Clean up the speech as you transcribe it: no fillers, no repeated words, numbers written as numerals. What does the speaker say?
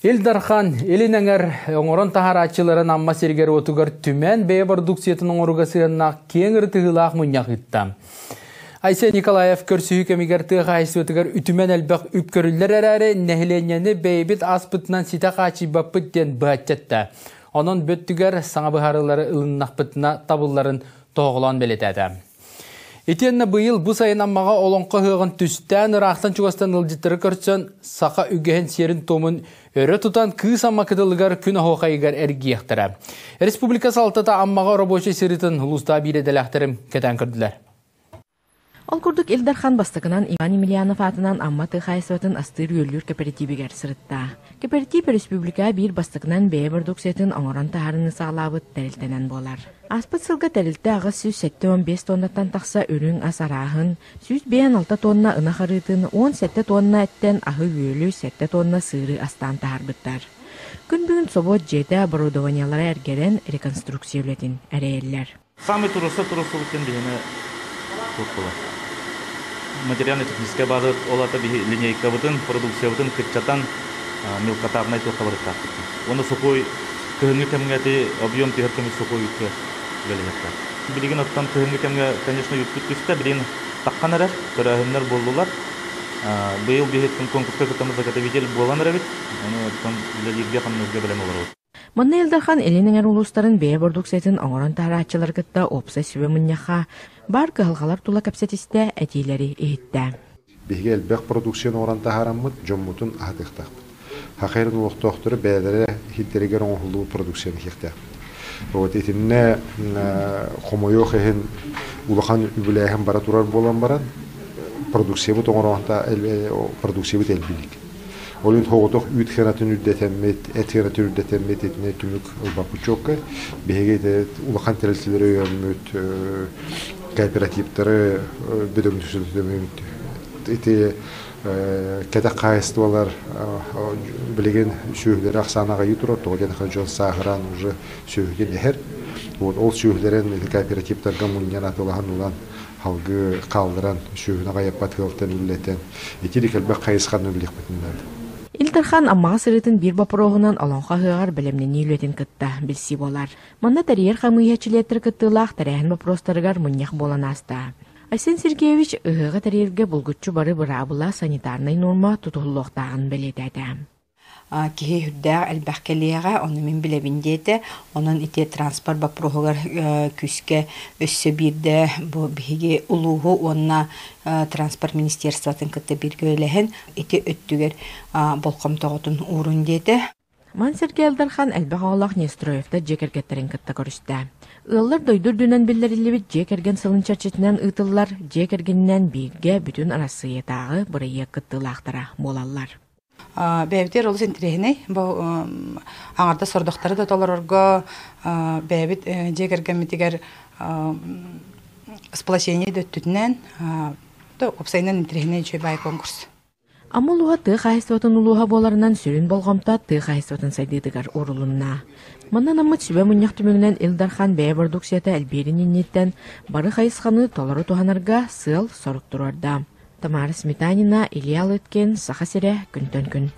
Ил Дархан Илин эҥэр оҥорон таһаарааччыларын Амма сиригэр-уотугар түмэн бэйэ бородууксуйатын оҥорууга сыһыаннаах киэҥ ырытыһыылаах мунньах ыытта. Айсен Николаев көрсүһүү кэмигэр тыа хаһаайыстыбатыгар үтүмэн элбэх үп көрүллэр эрээри, нэһилиэнньэни бэйэбит ааспытынан ситэ хааччыйбаппыт диэн быһаччы эттэ. Онон бүттүгэр саҥа быһаарыылары ылыннахпытына табылларын тоһоҕолоон бэлиэтээтэ. Итиэннэ быйыл бу сайын Аммаҕа Олоҥхо ыһыаҕын түстээн ыраахтан-чугастан ыалдьыттары көрсөн, саха үгэһин сиэрин-туомун өрө тутан Кыыс Амма кытылыгар күн оһуохайыгар эргийиэхтэрэ. Республика салалтата Аммаҕа рабочай сырыытын улуустаах биир идэлээхтэрим кэтээн көрдүлэр. Ол курдук Ил Дархан бастакынан Иван Емельянов аатынан Амма тыа хаһаайыстыбатын астыыр-үөллүүр кэпэрэтиибигэр сырытта. Кэпэрэтиип өрөспүүбүлүкэҕэ биир бастакынан бэйэ бородууксуйатын оҥорон таһаарыыны саҕалаабыт тэрилтэнэн буолар. Ааспыт сылга тэрилтэ 875 тоннаттан тахса үрүҥ ас арааһын, 156 тонна ынах арыытын, 17 тонна эттэн аһы-үөлү, 7 тонна сыыры астаан таһаарбыттар. Күн бүгүн собуот дьиэтэ оборудованиелара эргэрэн реконструкция үлэтин эрэйэллэр. Самый туруса турусубут диэн биһини туттулар. Материально-техническая база ол ата биһи линейкабытын, продукциябытын кыччатан мелкотарнай туохха барыктаахпыт. Уонна сухой кыһыҥҥы кэмҥэ ити объем түһэр көмүс сухой үүккэ үлэлэһиэхтээх. Билигин оттон кыһыҥҥы кэмҥэ, конечно, үүппүт түстэ, билигин таххан эрэр, төрөөһүннэр буоллулар. Быйыл биһиттэн конкурска кыттаммыт заготовитель буолан эрэбит. Ону оттон үлэлииргэ-хамныырга бэлэм олоробут. Манна Ил Дархан Илин Эҥэр улуустарын бэйэ бородууксуйатын оҥорон таһаарааччылары кытта уопсай сүбэ мунньахха баар кыһалҕалар тула кэпсэтистэ, этиилэри иһиттэ. Биһиги элбэх продукцияны оҥорон таһаараммыт, дьоммутун аһатыахтаахпыт. Хахайрын олохтоохторо бэйэлэрэ иһиттэригэр оҥоһуллубут продукцияны иһиэхтээхпит. Вот итиннэ хомойуох иһин улахан үбүлээһин бара турар буолан баран, продукциябыт оҥороонта продукциябыт элбиник. Ол иһин соҕотох үүт сыанатын үрдэтэммит, эт сыанатын үрдэтэммит итини түмүк ылбаппыт чуолкай. Биһиги ити улахан тэрилтэлэри өйөөммүт, кооперативтары бөдөҥсүтүммүт. Ити кэтэх хаһаайыстыбалар билигин сүөһүлэрэ ахсаана аҕыйыы турар, тоҕо диэтэххэ дьон сааһыраан уже сүөһүтүн эһэр. Вот ол сүөһүлэрин ити кооперативтарга мунньан атылаһан ылан халгыы хаалларан сүөһүнү аҕайаппат ыалтан үллэтэн итирик элбэх хайысханы билиэхпитин наада. Ил Дархан Аммаҕа сырыытын биир боппуруоһунан Олоҥхо ыһыаҕар бэлэмнэнии үлэтин кытта билсии буолар. Манна тэрийэр хамыыһыйа чилиэттэрэ кыттыылаах тэрээһин боппуруостарыгар мунньах буолан ааста. Айсен Сергеевич ыһыаҕы тэрийэргэ булгуччу бары быраабыла санитарнай нуорма тутуһуллуохтааҕын бэлиэтээтэ. Киһи үрдээх элбэх кэлиэҕэ, ону мин билэбин диэтэ. Онон ити транспорт боппуруоһугар күүскэ өссө биирдэ бу биһиги улууһу уонна транспорт министерствотын кытта бииргэ үлэлэһэн ити өттүгэр болҕомтоҕутун уурун диэтэ. Ман сиргэ Ил Дархан элбэх оҕолоох Нестроевтар дьиэ кэргэттэрин кытта көрүстэ. Ыаллар дойду үрдүнэн биллэриллибит дьиэ кэргэн сылын чэрчитинэн ыытыллар дьиэ кэргэнинэн бииргэ бүтүн Арассыыйатааҕы бырайыак кыттыылаахтара буолаллар. Бэйэбитигэр олус интэриэһинэй. Бу аҥардас сордохтору да толорорго бэйэбит дьиэ кэргэммитигэр сплочение да өттүтүнэн уопсайынан интэриэһинэй үчүгэй баай конкурс. Амма улууһа тыа хаһаайыстыбатын улууһа буоларынан сүрүн болҕомто тыа хаһаайыстыбатын сайдыытыгар уурулунна. Манна анаммыт сүбэ мунньах түмүгүнэн Ил Дархан бэйэ бородууксуйата элбиирин инниттэн бары хайысханы толору туһанарга сыал-сорук туруорда. Тамара Сметанина, Илья Лыткин, Саха сирэ, күнтэн күн.